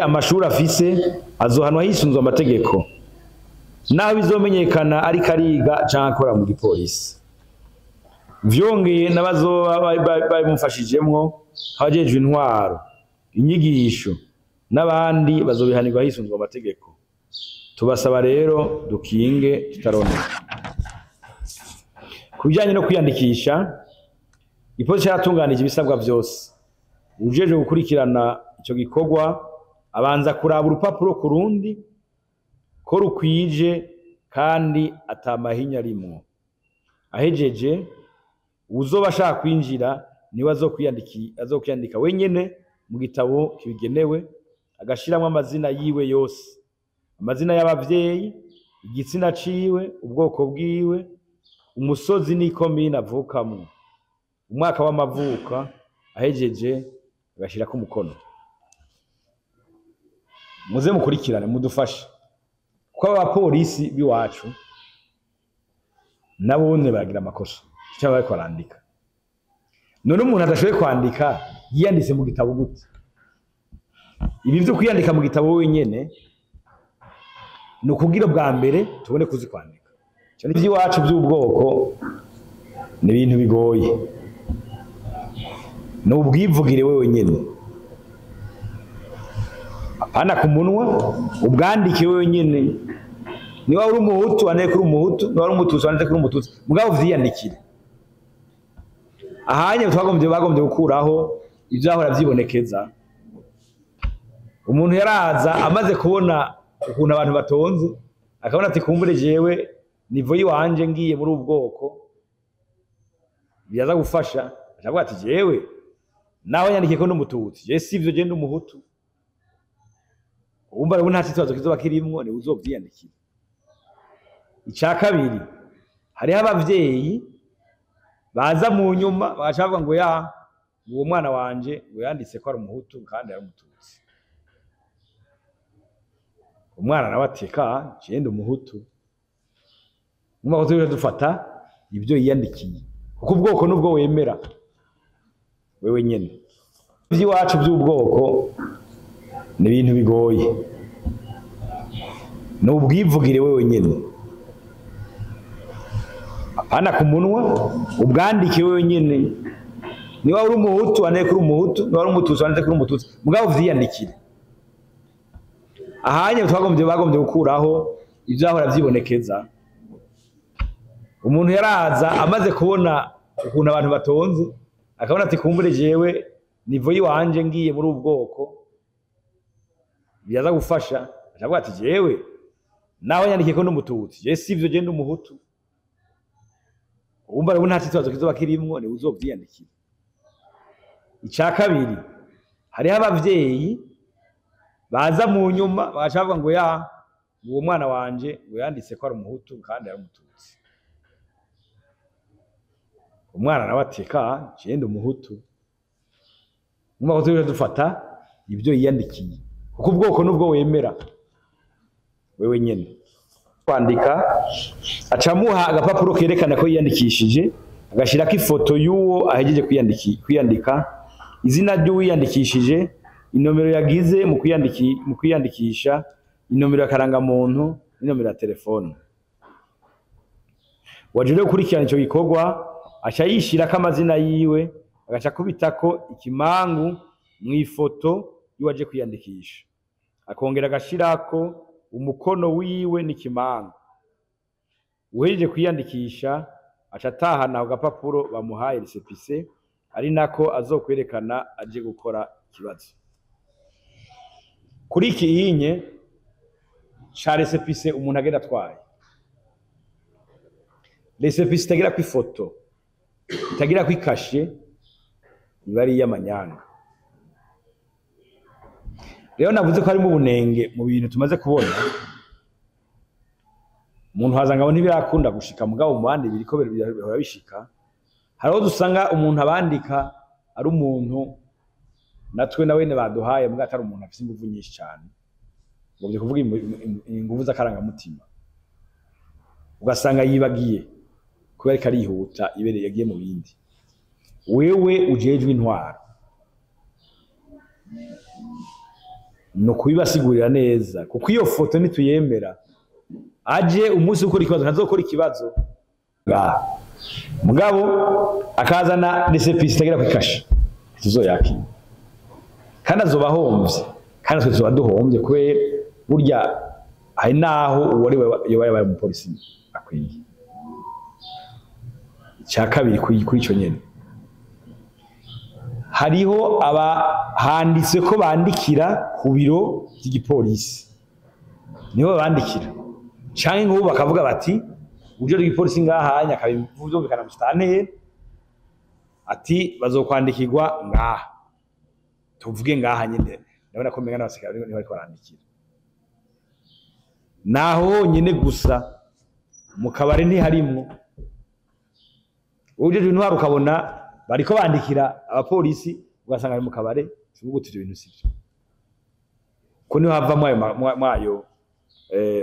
Amashuri afise azohanwa hisunzwe amategeko, naho bizomenyekana ariko ariga canke akora mu gipolisi. Vyongeye, n'abazoba babimufashijemwo, nk'abajejwe intwaro, inyigisho n'abandi, bazobihanirwa hisunzwe amategeko. Tubasaba rero dukinge tutaroneka. Ku bijanye no kwiyandikisha, igipolisi caratunganije ibisabwa vyose. Uwujejwe gukurikirana ico gikorwa abanza kuraba urupapuro ku rundi ko rukwije kandi ata mahinya arimwo. Ahejeje, uwuzoba ashaka kwinjira niwe azokwiyandika wenyene mu gitabo kibigenewe, agashiramwo amazina yiwe yose, amazina y'abavyeyi, igitsina ciwe, ubwoko bwiwe, umusozi n'ikomine avukamwo, umwaka w'amavuka. Ahejeje, agashirako umukono. Muze mukurikirane, mudufashe, kuko aba bapolisi b'iwacu nabone baragira amakosa cyangwa bariko barandika. None umuntu adashoboye kwandika yiyanditse mu gitabo gute? Ibi vyo kwiyandika mu gitabo wenyene ni ukugira bwa mbere tubone kuzi kwandika. Ivy'iwacu by'ubwoko ni ibintu bigoye, ni ubwivugire wewe nyene, apana ku munwa, ubwandike wewe nyene. Niba uri umuhutu, wandike kuri umuhutu; niba uri umututsi, wandike kuri umututsi, mugabo uvyiyandikire. Ahanye bagombye gukuraho ivyahora vyibonekeza. Umuntu yaraza amaze kubona ukuntu abantu batonze, akabona ati: "Kumbure jewe niveau yiwanje ngiye muri ubu bwoko biraza gufasha." Acavuga ati: "Jewe naho yandikiye ko n'umututsi, je sivyo, je n'umuhutu." Wumva rero nta kibazo kizoba kirimwo, ni uzovyiyandikira. Ica kabiri, hariho abavyeyi baza mu nyuma bagaca bavuga ngo ya uwo mwana wanje ngo yanditse ko ari umuhutu kandi ari umututsi. Umwana nawe ati: "Ka je ndi umuhutu." Mwumva ko tuje dufata ibyo yiyandikiye, kuko ubwoko nubwo wemera wewe nyene. Ivy'iwacu by'ubwoko ni ibintu bigoye, ni ubwivugire wewe nyene, apana ku munwa, ubwandike wewe nyene. Niba uri umuhutu, wandike kuri umuhutu; niba uri umututsi, wandike kuri umututsi, mugabo uvyiyandikire. Ahanye bagombye gukuraho ivyahora vyibonekeza. Umuntu yaraza amaze kubona ukuntu abantu batonze, akabona ati: "Kumbure jewe niveau yiwanje ngiye muri ubu bwoko biraza gufasha." Acavuga ati: "Jewe naho yandikiye ko n'umututsi, je sivyo, je n'umuhutu." Wumva rero nta kibazo kizoba kirimwo, ni uzovyiyandikira. Ica kabiri, hariho abavyeyi baza mu nyuma bagaca bavuga ngo ya uwo mwana wanje ngo yanditse ko ari umuhutu kandi ari umututsi. Umwana nawe ati: "Ka je ndi umuhutu." Mwumva ko tuje dufata ibyo yiyandikiye, kuko ubwoko nubwo wemera wewe nyene. Kwandika, acamuha agapapuro kerekana ko yiyandikishije, agashirako ifoto y'uwo ahejeje kwiyandika, izina ry'uwiyandikishije, inomero yagize mu kwiyandikisha, inomero ya karangamuntu n'inomero ya telefone. Waje rero gukurikirana ico gikorwa aca yishirako amazina yiwe, agaca akubitako ikimangu mw'ifoto y'uwaje kwiyandikisha, akongera agashirako umukono wiwe n'ikimangu. Uhejeje kwiyandikisha aca atahana ako gapapuro bamuhaye, récépissé, ari nako azokwerekana aje gukora ikibazo. Kuri iki inye ca récépissé, umuntu agenda atwaye récépissé itagirako ifoto, itagirako ikashe, iba ari iy'amanyanga. Rero navuze ko harimo ubunenge mu bintu tumaze kubona. Umuntu haza ngabo ntibirakunda gushika, mugabo mu bandi biriko bihora bishika. Hariho dusanga umuntu abandika ari umuntu natwe na wene baduhaye, mbwa atari umuntu afise inguvu nyinshi cyane, ngo byo kuvuga inguvu z'akarangamutima, ugasanga yibagiye kubera ko arihuta, ibereye yagiye mu bindi. Wewe ujejwe intwaro. No kubibasigurira neza, kuko iyo foto nituyemera aje umunsi ukora ikibazo ntazokora ikibazo. Mugabo akazana récépissé itagira kwikasha, tuzoyakira kandi azoba ahomvye, kandi twe tuzoba duhomvye, kubera burya hari naho uwari yoba yabaye umupolisi akwiye. Icya kabiri kuri ico nyene, hariho aba handitse ko bandikira ku biro by'igipolisi, niho bandikira canke nk'ubu bakavuga bati uje igipolisi ngahanya akabivyumvikana musitanteri ati bazokwandikirwa ngaha, tuvuge ngaha nyine, ndabona ko mengana abasirikare niho bariko barandikira, naho honyene gusa mu kabare ntiharimwo. Uje intwaro ukabona bariko bandikira abapolisi ugasanga bari mu kabare, tuvuga uti ivyo bintu sivyo, ko niho hava mwayo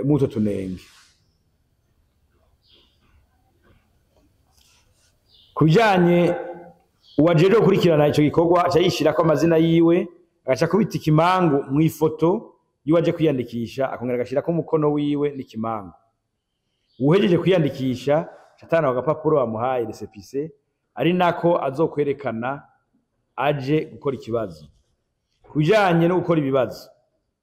muto tunenge. Kubijanye uwajeje gukurikirana ico gikorwa aca yishirako amazina yiwe, agaca kubita ikimangu mu ifoto y'uwaje kwiyandikisha, akongera agashirako umukono wiwe n'ikimangu. Uwuhejeje kwiyandikisha atana agapapuro bamuhaye récépissé, ari nako azokwerekana aje gukora ikibazo. Kubijanye no gukora ibibazo,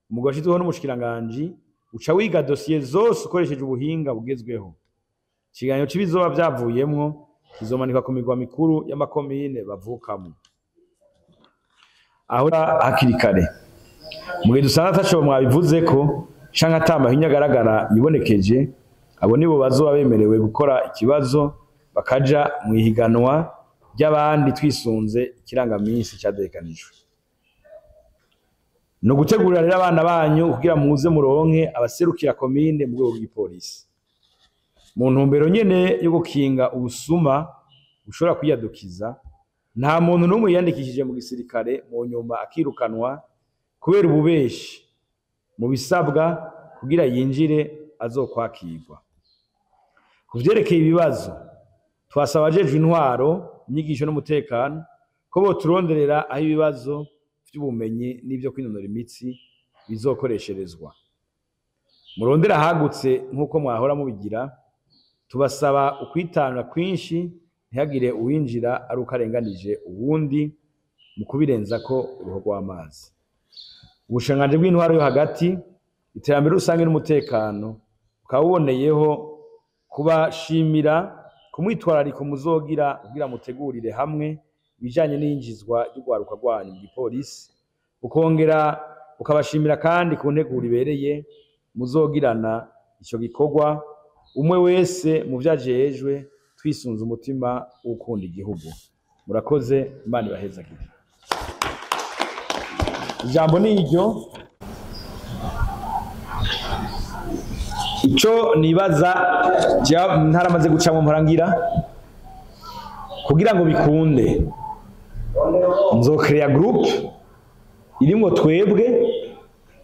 umugwi washizweho n'umushikiranganji uca wiga dosiye zose ukoresheje ubuhinga bugezweho. Ikiganiro c'ibizoba vyavuyemwo kizomanikwa ku migwa mikuru y'amakomine bavukamo aho hakiri kare. Mu gihe dusanga ataco mwabivuzeko canke ata mahinya agaragara yibonekeje, abo nibo bazoba bemerewe gukora ikibazo bakaja mu ihiganwa ry'abandi twisunze ikirangaminsi cadekanijwe. No gutegurira rero abana banyu kugira muze muronke abaserukira komine mu rwego rw'igipolisi, mu ntumbero nyene yo gukinga ubusuma bushobora kwiyadukiza. Nta muntu n'umwe yiyandikishije mu gisirikare mu nyuma akirukanwa kubera ububeshi mu bisabwa kugira yinjire azokwakirwa. Ku vyerekeye ibibazo, twasaba abajejwe intwaro, inyigisho n'umutekano ko boturonderera aho ibibazo vy'ubumenyi n'ivyo kwinonora imitsi bizokoresherezwa. Murondera ahagutse nk'uko mwahora mubigira. Tubasaba ukwitanga kwinshi, ntihagire uwinjira ari uko arenganije uwundi mu kubirenzako uruhu rw'amazi. Ubushikiranganji bw'intwaro yo hagati, iterambere rusange n'umutekano bukaba buboneyeho kubashimira ku mwitwarariko muzogira kugira mutegurire hamwe ibijanye n'iyinjizwa ry'urwaruka rwanyu mu gipolisi, bukongera bukabashimira kandi ku nteguro ibereye muzogirana ico gikorwa, umwe wese mu vyo ajejwe, twisunze umutima w'ukunda igihugu. Murakoze, Imana ibahezagire. Ijambo ni iryo. Ico nibaza ntaramaze gucamwo mparangira kugira ngo bikunde, nzokreya groupe irimwo twebwe,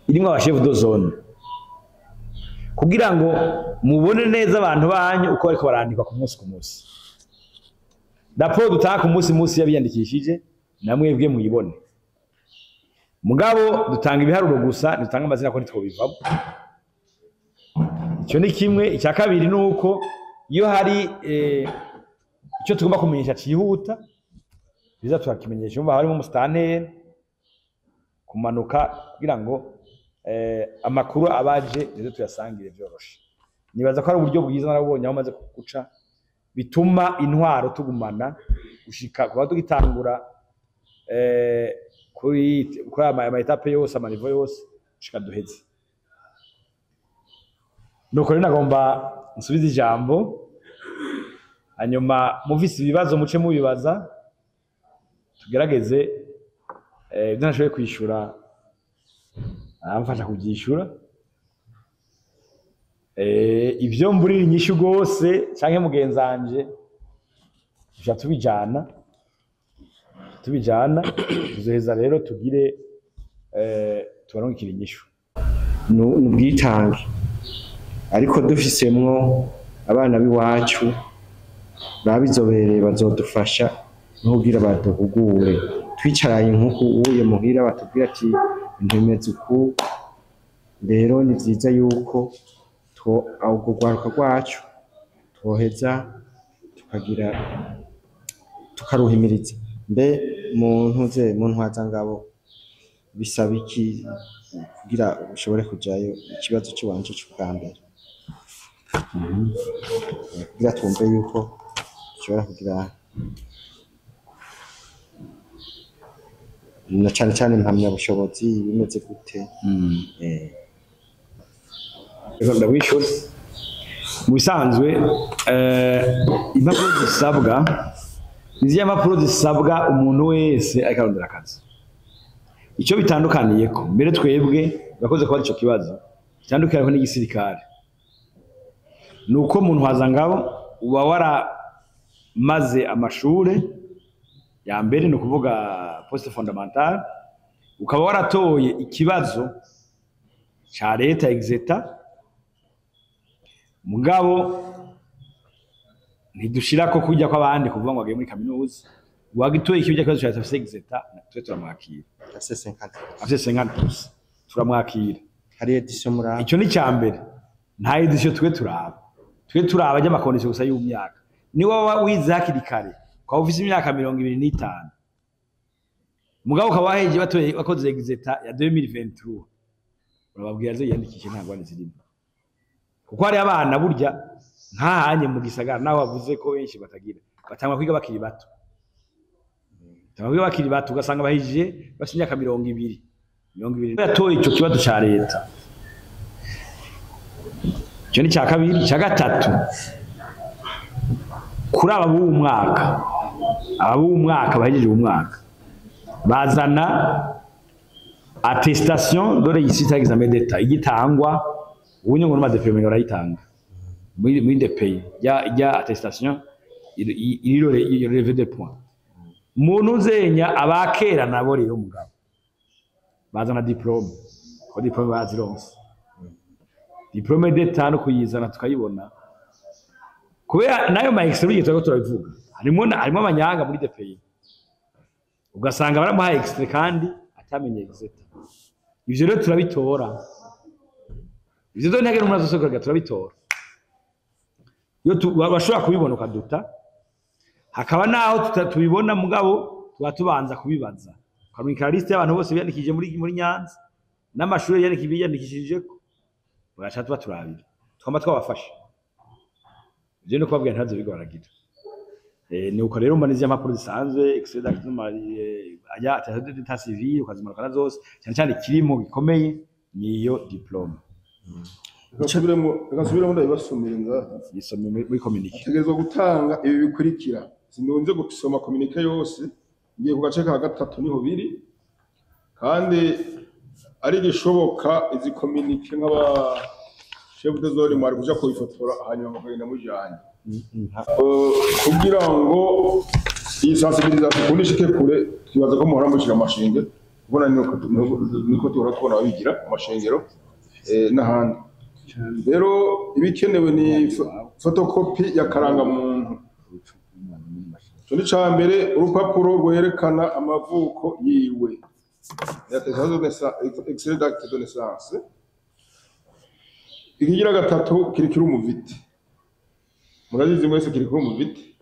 irimwo aba chef de zone, kugira ngo mubone neza abantu banyu uko bariko barandikwa ku munsi ku munsi. Raporo dutanga ku munsi munsi y'abiyandikishije namwebwe muyibone. Mugabo dutanga ibiharuro gusa, ntitanga amazina ko ntitwobivamo. Icyo ni kimwe. Icya kabiri ni uko iyo hari icyo tugomba kumenyesha cyihuta, biza turakimenyesha. Umva harimo umusitanteri kumanuka kugira ngo amakuru abaje nizo tuyasangire vyoroshe. Nibaza ko ari uburyo bwiza narabonye aho maze guca, bituma intwaro tugumana gushika kuba tugitangura kuri ama étapes yose, ama niveaux yose, gushika duheze. Nuko rero nagomba nsubize ijambo, hanyuma muvise ibibazo muce mubibaza, tugerageze ibyo ntashoboye kwishura aramfasha kubyishura, ibyo mburira inyishu rwose canke mugenzanje tuja tubijana tuzoheza rero tugire tubarungikira inyishu. Ni ubwitange, ariko dufisemwo abana b'iwacu babizobereye bazodufasha n'ubwira baduhugure. Twicaranye nk'uku uye muhira batubwira ati Ibintu bimeze uku. Rero ni vyiza yuko urwo rwaruka rwacu twoheza tukagira tukaruhimiriza. Mbe mu ntuze mu ntwazangabo bisaba iki kugira ushobore kujayo? Ikibazo ciwanje c'ubwa mbere, kugira twumve yuko dushobora kugira na cane cane impamyabushobozi bimeze gute? Reka ndabishyura. Mu bisanzwe, impapuro zisabwa ni ziriya mpapuro zisabwa umuntu wese ariko arondera akazi. Icyo bitandukaniyeko mbere, twebwe urakoze kubaza ico kibazo, bitandukaniyeko n'igisirikare ni uko mu ntwazangabo uba waramaze amashure ya mbere, ni ukuvuga poste fondamental, ukaba waratoye ikibazo ca leta, exétat. Mugabo ntidushirako kujya kw'abandi kuvuga ngo agiye muri kaminuza. Wagitoye ikibijya kibazo ca leta afise exétat, twe turamwakira. Afise 50. Afise 50% turamwakira. Hari édition muraba? Icyo ni icya mbere. Nta édition twe turaba. Twe turaba ry'ama conditions gusa y'umyaka. Ni wowe wize hakiri kare, ukaba ufise imyaka 25, mugabo ukaba wahejeje batoye wakoze exétat ya 2023, urababwira zo yiyandikishe, nta ngwane zirimo. Kuko hari abana burya nkahanye mu gisagara, naho bavuze ko benshi batagira, batangwa kwiga bakiri bato, batangwa kwiga bakiri bato, ugasanga bahejeje bafite imyaka 20, 20. Yatoye ico kibazo ca leta. Icyo ni icya kabiri. Icya gatatu, kuri aba b'uwu mwaka, aba b'uwu mwaka bahejeje uwu mwaka, bazana attestation de réussite à examen d'État igitangwa ubu nyine ngo DPE barayitanga muri DPE ya attestation iri relevé de points. Muntu uzenya abakera nabo rero, mugabo bazana diplôme, ko diplôme bazironse, diplôme d'État, no kuyizana tukayibona, kubera nayo ma extrait turiko turabivuga, harimo amanyanga muri DPE, ugasanga baramuhaye extrait kandi atamenye exétat. Ivyo rero turabitora. Ivyo rero ntihagire umuntu azosohoka, turabitora. Iyo bashobora kubibona ukaduta, hakaba naho tubibona, mugabo tuba tubanza kubibaza, ukarungika liste y'abantu bose biyandikishije muri Nyanza n'amashuri biyandikishijeko, bagaca tuba turabira twama twabafasha. Ivyo ni kubabwira ntazo biga baragira. Ni uko rero mbona izi mpapuro zisanzwe, extrait d'acte de mariage, aya attestation d'état civil, ukazimanukana zose. Cyane cyane kirimo gikomeye niyo diplôme. Reka nsubiremo ndabibasomere ngaha. Yisome muri communiqué. Ategerezwa gutanga ibi bikurikira. Sinunze gusoma communiqué yose, ngiye ku gace ka gatatu niho biri. Kandi ari gishoboka izi communiqué, nk'aba chef de zone mwari kuja kubifotora hanyuma mukagenda mujanye kugira ngo iyi sensibilisation kundi ishike kure. Twibaza ko muhora mushira amashinge, kubona niko tuhora tubona babigira mu mashengero n'ahandi. Rero ibikenewe ni photocopie ya karangamuntu, ico ni ca mbere, urupapuro rwerekana amavuko yiwe, attestation de naissance, extrait d'acte de naissance. Ikigira gatatu, curriculum vitae. Murabizi mwese curriculum vitae,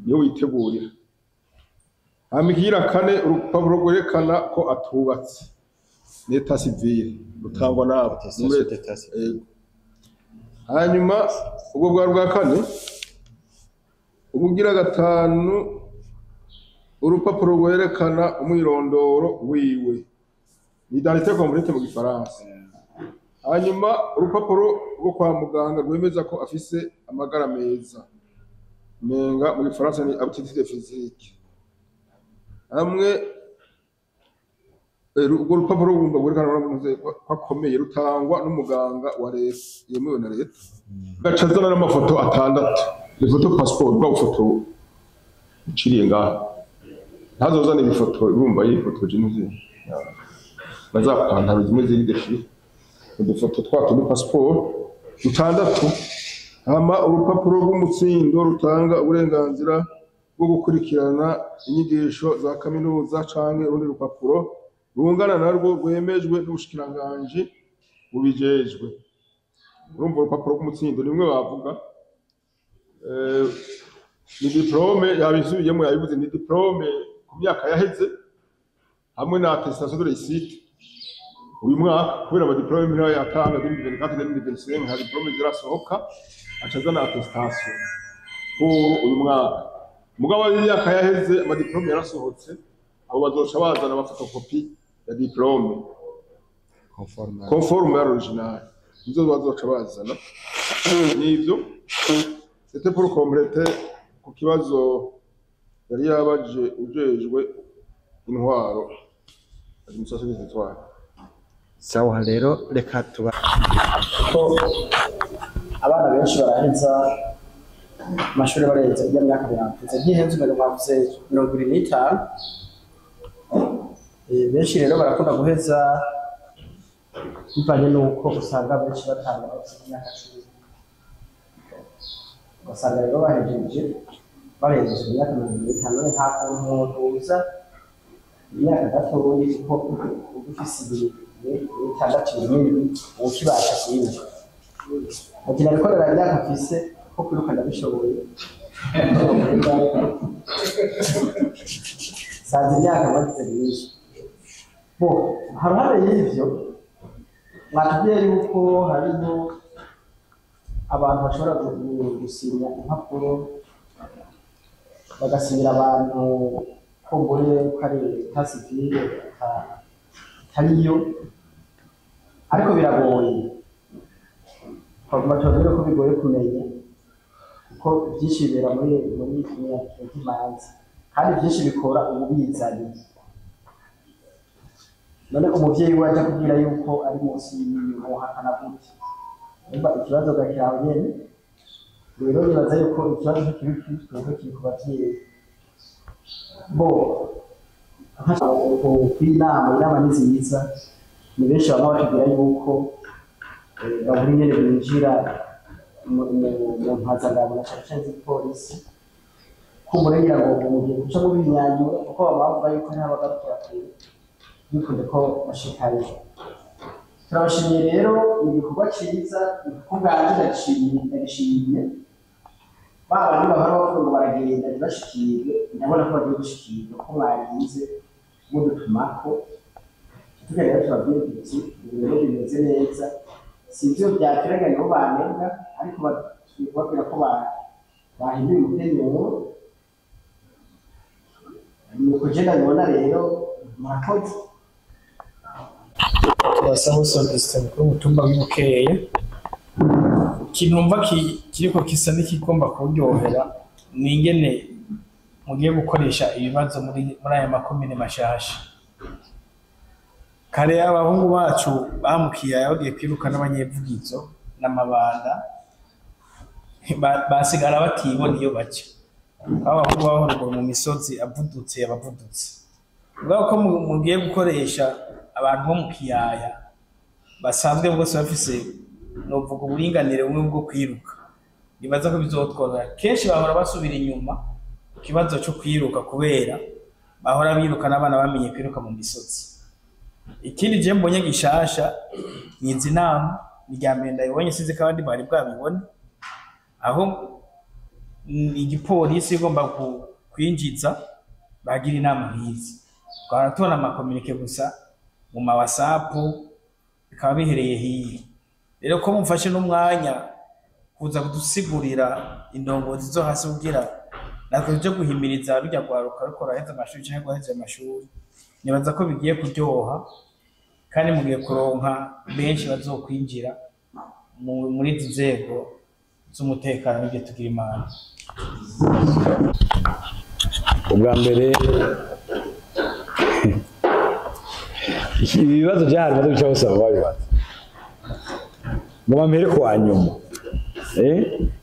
niyo witegurira. Hama ikigira kane, urupapuro rwerekana ko atubatse, ni état civil, rutangwa nabo. Attestation d'état civil. Yego. Hanyuma ubwo bwa kane. Ubugira gatanu, urupapuro rwerekana umwirondoro wiwe, ni identité complète mu gifaransa. Hanyuma urupapuro rwo kwa muganga rwemeza ko afise amagara meza, menga mu gifaransa ni aptitude physique. Hamwe urwo rupapuro rwumva rwerekana ko akomeye, rutangwa n'umuganga wa leta yemewe na leta. Gaca azana n'amafoto atandatu, les photos passeport, bwa bufoto uciriye ngaha. Ntazozana ibifoto urumva yifotoje n'izindi na za pantaro zimwe ziri déchirées, udufoto twa tundi passeport dutandatu. Hama urupapuro rw'umutsindo rutanga uburenganzira bwo gukurikirana inyigisho za kaminuza canke urundi rupapuro. rungana narwo rwemejwe n'ubushikiranganji bubijejwe. Urumva urupapuro rw'umutsindo nimwe bavuga ni diplôme, yabisubiyemo yabivuze, ni diplôme ku myaka yaheze hamwe na attestation de réussite uyu mwaka, kubera ama diplôme niyo yatanga 2024, 2025, nta diplôme zirasohoka, aca azana attestation pour uyu mwaka. Mugabo y'imyaka yaheze ama diplôme yarasohotse, abo bazoca bazana ama photocopie ya diplôme conforme. Conforme à l'original, nizo bazoca bazana. Nivyo, c'était pour compléter ku kibazo yari yabaje ujejwe intwaro, administration des territoires. Sawa rero, reka tuba Ko abana benshi baraheza amashuri barenze ijya myaka 50, ntihenze, umengo mwavuze 25. Benshi rero barakunda guheza bivanye n'uko usanga benshi batanga bafite imyaka 10, ugasanga rero bahejeje barengeje imyaka 25. None nta kuntu umuntu uza imyaka gatoyi, kuko uba ufise 26, 27, uba ukibasha kwiga, ati nabikorera imyaka mfise ko kwiruka ndabishoboye, sanze imyaka maze myinshi. Bo haruhande y'ivyo, mwatubwiye yuko hariho abantu bashobora gusinya impapuro, bagasinyira abantu kumbure ko ari état civil atariyo, ariko biragoye. Twaguma tubabwire ko bigoye kumenya, kuko byinshi bibera muri nk'imanza, kandi byinshi bikora ububizanye. None umuvyeyi we aja kubwira yuko ari munsi yiwe, gute? Umva ikibazo gakiraho nyene. Rero nibaza yuko ikibazo kiri kuri twebwe, kiri ku bavyeyi. Bo kw'inama, inama ni nziza. Ni benshi bama batubwira yuko babura ingene binjira mu mpazangabo na cane cane z'igipolisi. Kumbure ngira ngo mugiye guca mubinyanyura, kuko bama bavuga yuko hariho abagarukira kure bikunze ko bashikayo. Turabashimiye rero, ni igikorwa ciza. Ku bwanje ndagishimiye, ndagishimiye. Ba bandi bahora bavuga ngo baragenda ntibashikirwe, ndabona ko bagiye gushikirwa, ko mwarinze mudutumako. Tugenda tubabwire tuti ibi rero bimeze neza. Si ivyo byakiraga nibo banenga, ariko kubabwira ko bahinduye umukenyuro. Nuko je ndabibona rero, murakoze. Turasa hose Augustin, mukuru w'umutumba w'Ibukeye. Ikintu numva kiriko gisa n'ikigomba kuryohera ni ingene mugiye gukoresha ibibazo muri aya makomine mashasha. Kare abahungu bacu bamukiye bagiye kwiruka n'abanyevugizo n'amabanda, basigara batibona iyo baca. Aho abahungu baho ruguru mu misozi avudutse abavudutse. Ubwo ko mugiye gukoresha abantu bo mu kiyaya basanzwe bose bafise, novuga, uburinganire bumwe bwo kwiruka, nibaza ko bizotworohera. Kenshi bahora basubira inyuma ku kibazo cyo kwiruka, kubera bahora biruka n'abana bamenye kwiruka mu misozi. Ikindi je mbonye gishasha ni izi nama. Ni irya mbere ndabibonye, sinzi ko abandi bari bwabibone, aho igipolisi igomba kwinjiza bagira inama nk'izi. Twahora tubona ama communiqué gusa mu ma WhatsApp, bikaba bihereye hiya. Rero ko mumfashe n'umwanya kuza kudusigurira indongozi zo hasi, kugira natwe tuje guhimiriza rujya rwaruka ruko ruraheza amashuri canke rwaheze amashuri, nibaza ko bigiye kuryoha, kandi mugiye kuronka benshi bazokwinjira muri izi nzego z'umutekano n'ibyo. Tugira Imana. Ubwa mbere, ibi bibazo byahari maze guca bose baba babibaza ngo bampere kuwa nyuma,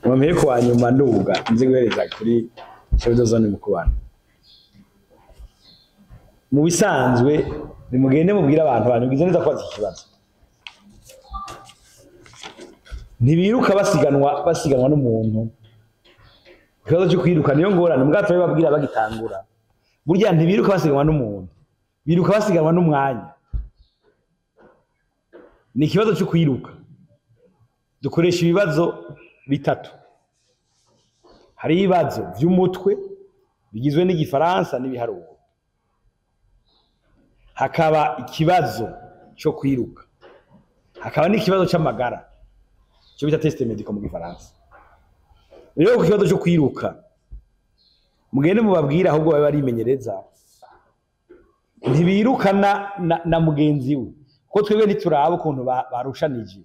ngo bampere kuwa nyuma nduga nzi guhereza kuri chef de zone mukubana. Mu bisanzwe nimugende mubwire abantu bantu bigize neza kubaza iki kibazo. Ntibiruka basiganwa n'umuntu. Ikibazo cyo kwiruka niyo ngorane, mbwa turabibabwira bagitangura. Burya ntibiruka basiganwa n'umuntu. Biruka basiganwa n'umwanya. Ni ikibazo cyo kwiruka. Dukoresha ibibazo bitatu. Hari ibibazo vy'umutwe bigizwe n'igifaransa n'ibiharuro. Hakaba ikibazo cyo kwiruka. Hakaba n'ikibazo c'amagara, cyo bita test médical mu gifaransa. Rero ku kibazo cyo kwiruka, mugende mubabwira ahubwo babe barimenyereza. Ntibirukana na mugenzi we, kuko twebwe ntituraba ukuntu barushanije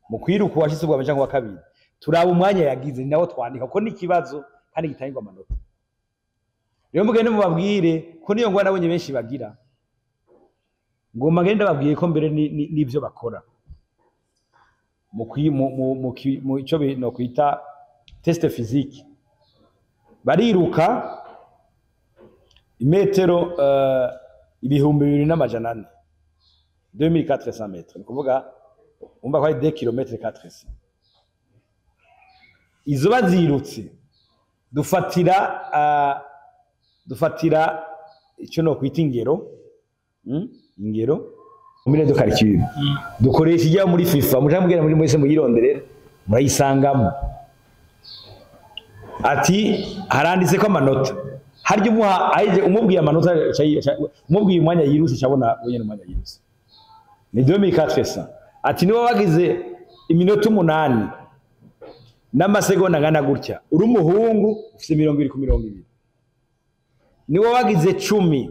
mu kwiruka, uwashitse ubwa mbere canke uwa kabiri. Turaba umwanya yagize, ni nawo twandika, kuko ni ikibazo kandi gitangirwa amanota. Rero mugende mubabwire ko niyo ngwa nabonye benshi bagira. Ngomba ngende ndababwiye ko mbere n'ivyo bakora mu kwi- mu mu mu ki- mu ico no kwita test physique, bariruka imetero 2400, 2400 mètres, ni kuvuga umva ko ari 2 km 400. Izo bazirutse, dufatira icyo no kwita ingero, ingero muri de calcul dukoresha ijya muri FIFA. Muja mugenda muri mwese muyironderera, murayisangamo. Ati haranditse ko amanota harya umuha aje umubwiye amanota, umubwiye umwanya yiruse, cyabona wenyine umwanya yiruse ni 2400. Ati niba wagize iminota 8 n'amasegonda angana gutya, uri umuhungu, ufite 20 ku 20. Niba wagize 10,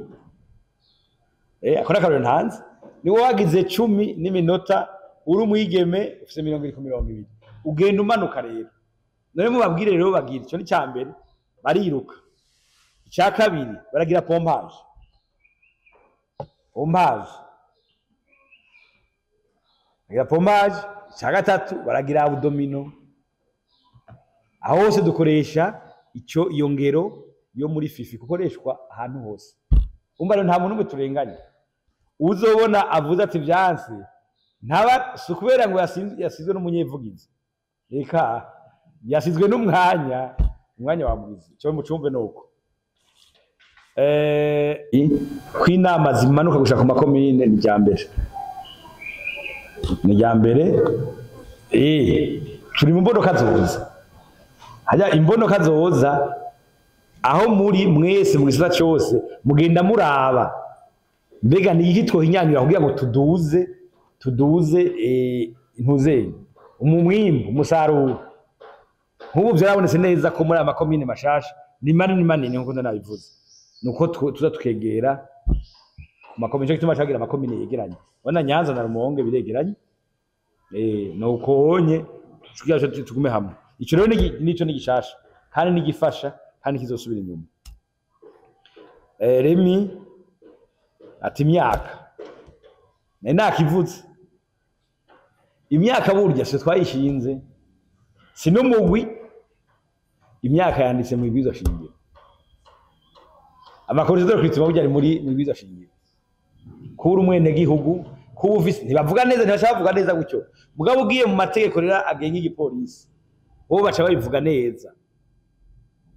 akora akarorero ntanze, niba wagize 10 n'iminota, uri umwigeme, ufite 20 ku 20. Ugenda umanuka. Rero none mubabwire rero bagira icyo ni cya mbere, bariruka. Icya kabiri, baragira pompage. Pompage, baragira pompage. Icya gatatu, baragira abdominaux. Aho hose dukoresha icyo, iyo ngero yo muri FIFA gukoreshwa ahantu hose. Umva rero, nta muntu umwe turenganya. Uzobona avuze ati vyanse, ntaba si ukubera ngo yasizwe n'umunyevugizi, reka yasizwe n'umwanya, umwanya wamugize. Icyo mucumve nuko ko inama zimanuka gushaka ku makomine ni irya mbere, ni irya mbere. Turi mu mbonoka zoza, hajya imbonoka zoza aho muri mwese mu gisata cyose, mugenda muraba mbega ni iki twohinyanyura kugira ngo tuduze intuzenye umwimbu, umusaruro. Nk'ubu byarabonetse neza ko muri aya makomine mashasha ni manini manini, nkuko nabivuze, nuko tuza tukegera ku makomine. Cyo gituma cagira amakomine yegeranye. Ubona Nyanza na Rumonge biregeranye, nuko honye kugira ngo tugume hamwe. Ico rero nico ni gishasha kandi nigifasha kandi kizosubira inyuma. Remi ati imyaka, nari nakivuze imyaka, burya se twayishinze si n'umugwi. Imyaka yanditse mu ibwirizwa shingiro. Amakuru de recrutement burya ari muri mu ibwirizwa shingiro. Kuba uri umwenegihugu, kuba ufise, ntibavuga neza, ntibashaka kuvuga neza gutyo. Mugabo ugiye mu mategeko rero agenga igipolisi, bo baca babivuga neza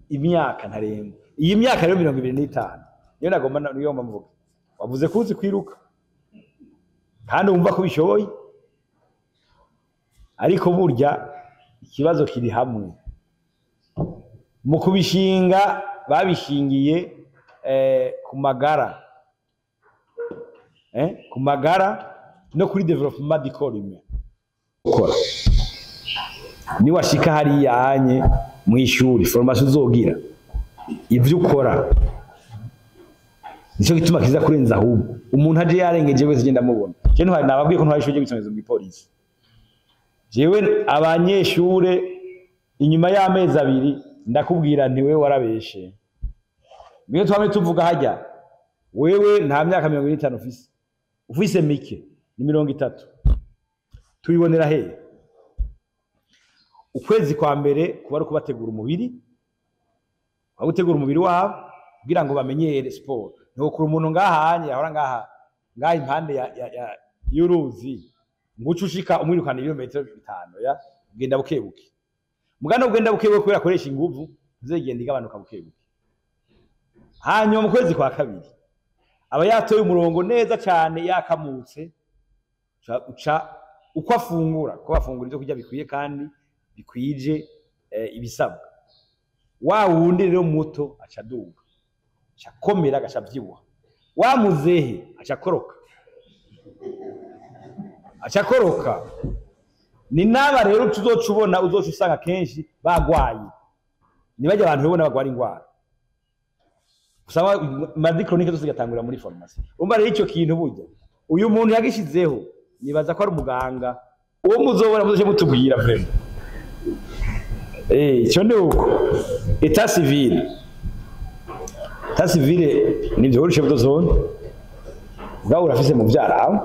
imyaka ntarengwa. Iyi myaka rero 25 niyo nagomba, niyo ngomba mvuga. Wavuze ko uzi kwiruka kandi wumva ko ubishoboye, ariko burya ikibazo kiri hamwe mu kubishinga. Babishingiye ku magara, ku magara no kuri développement du corps humain. Gukora niwashika hariya hanye mu ishuri, formation uzogira, ivyo ukora nico gituma kiza kurenza. Ahubwo umuntu aje yarengeje wese genda mubona. Je ntwari nababwiye ko ntwari ishuri ryo gusomeza mu gipolisi. Jewe abanyeshure inyuma y'amezi 2 ndakubwira nti: "Wewe warabeshe." Niyo twame tuvuga hajya, wewe nta myaka 45 ufise, ufise mike ni 30. Tubibonera hehe? Ukwezi kwa mbere kuba ari kubategura umubiri, gutegura umubiri wabo kugira ngo bamenyere siporo. Ntokura umuntu ngahanye ahora ngaha impande ya y'uruzi ngo uce ushika umwirukana ibirometero 5, ya ugenda buke buke. Mugano ugenda buke buke kubera akoresha inguvu, uzegenda igabanuka buke buke. Hanyuma mu kwezi kwa kabiri Aba yatoye umurongo neza cyane, yakamutse, uca uko afungura, ko afungura ibyo kurya bikwiye kandi bikwije ibisabwa. Wa wundi rero muto aca aduga, aca akomera, agaca avyibuha. Wa muzehe aca akoroka, aca akoroka. Ni naba rero tuzoca ubona, uzoca usanga kenshi bagwaye, nibajya abantu ubona bagwara ingwara usanga maladie chronique zose zigatangurira muri formation. Urumva rero icyo kintu burya uyu muntu yagishizeho, nibaza ko ari umuganga. Uwo muzobona muzoce mutubwira vraiment. Icyo ni uko état civil, état civil nivyo uri chef de zone ubwawe urafise muvyara wawe.